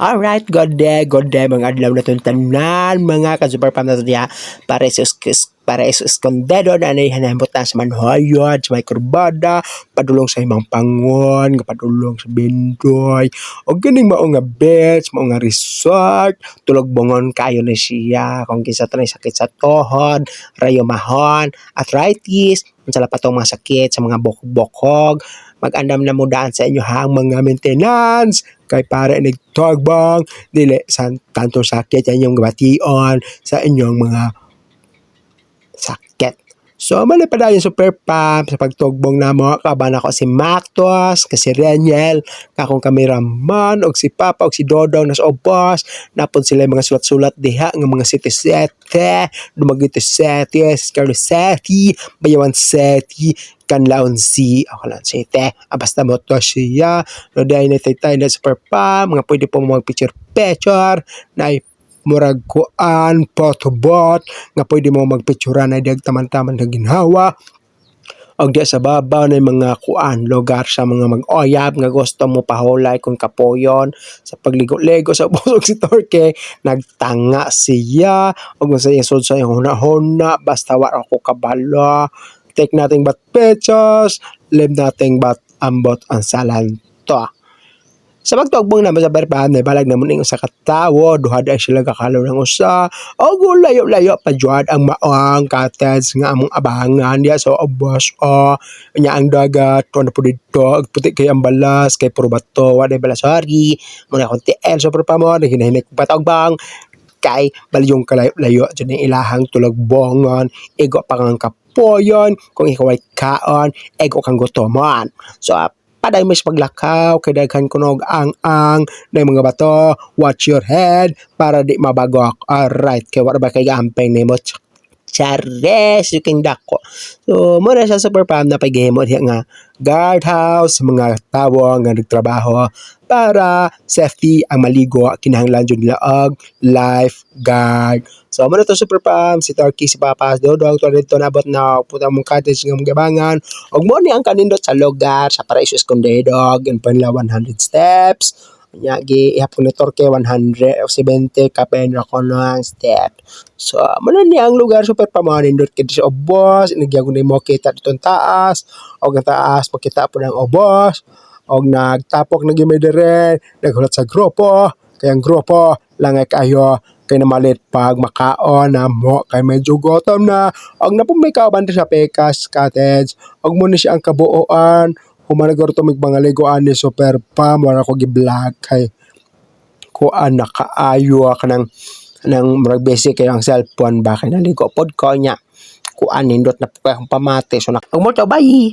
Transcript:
Alright, good day, mga adlaw na tanan, mga ka-super pam na diya para sa Escondido na hanambot na sa Manhuyod, sa may kurbada, padulong sa imang pangon, nga padulong sa Bindoy, o ganing mao nga beach, mao nga resort, tulog bongon kayo na siya, kung kinsa to sakit sa tuhod, rayumahon, arthritis, unsa pa tong mga sakit sa mga bokog-bokog, mag-andam na mo daan sa inyohang mga maintenance, kay para inig tugbong, dili sa tanto sakit sa inyong gabation, sa inyong mga sakit. So, mali pa dayon, super pam, sa pagtugbong namo, kaban ako si Matos, kasi Reniel, kakong kameraman, og si Papa, og si Dodong nasa ubos, napon sila yung mga sulat-sulat diha, nga mga City City, Dumaguete City, Scarlet City, Bayawan City, Canlaon City, o Canlaon City, ah, basta mo to siya, no dahil na tayo na super pam, mga pwede po mag picture picture, na murag kuan, photobot, nga pwede mo magpicturan na diag taman-taman nga ginhawa. Og diya sa babaw na mga kuan lugar sa mga mag-oyab nga gusto mo pahulay kung kapoyon sa pagligo-ligo sa busog. Si Torque nagtanga siya og sa iyang sud sa iyang huna-huna, basta wa ako kabalo, take nothing but pictures, live nothing but ambot ang salanto. Sa pagtugbong naman sa berbahan, may balag naman ning usa ka tawo, duha dahil sila kakalo ng usa. O layo-layo pa jud ang maong cottage nga among abangan diya sa ubos o nya ang dagat kuno po didto, puti kay ang balas kay puro bato, wa day balas. Sorry mo na akong TL super pa mo naghinahimik patagbang kay balyong kalayo-layo dyan ang ilahang tulagbongon, igo pa kang kapoyon kung ikaw ay kaon, ego kang gutomon. So paday mo sa paglakaw kay daghan kunog ang na mga bato, watch your head para di mabagok. Alright, kay wala ba kay gaamping nimo? Chares, yung king dako. So, muna siya, super pam, na pagihimo diha nga guardhouse, mga tawo nga nagtrabaho para safety ang maligo, kinahanglan jud nila og lifeguard. So, muna to, super pam, si Turkey, si Papa, si Dodong, to dito nabot na puta mong cottage nga mong gabangan. Og mo ni ang kanindot sa lugar sa Paraiso Escondido, gan panla 100 steps. Nya gi ihapon ni Torque 170 kapin ra kono ang step. So, muna ni ang lugar, super pam, nindot kid sa ubos, nagyagon nimo kita dito ang taas, og ang taas makita po ng ubos, og nagtapok na gimay dire, naghulat sa grupo, kay ang grupo langay kayo kay namalit pag makaon na mo kay medyo gutom na og napumay kauban sa Pekas Cottage. Og mo ni siya ang kabuuan human nagor mig mga liguan ni super pam, wala ko gi-vlog kay kuan na kaayo ka nang murag busy kayo ang cellphone ba kay naligo pod ko nya kuan nindot na po kay akong pamati. So nak mo to, bye.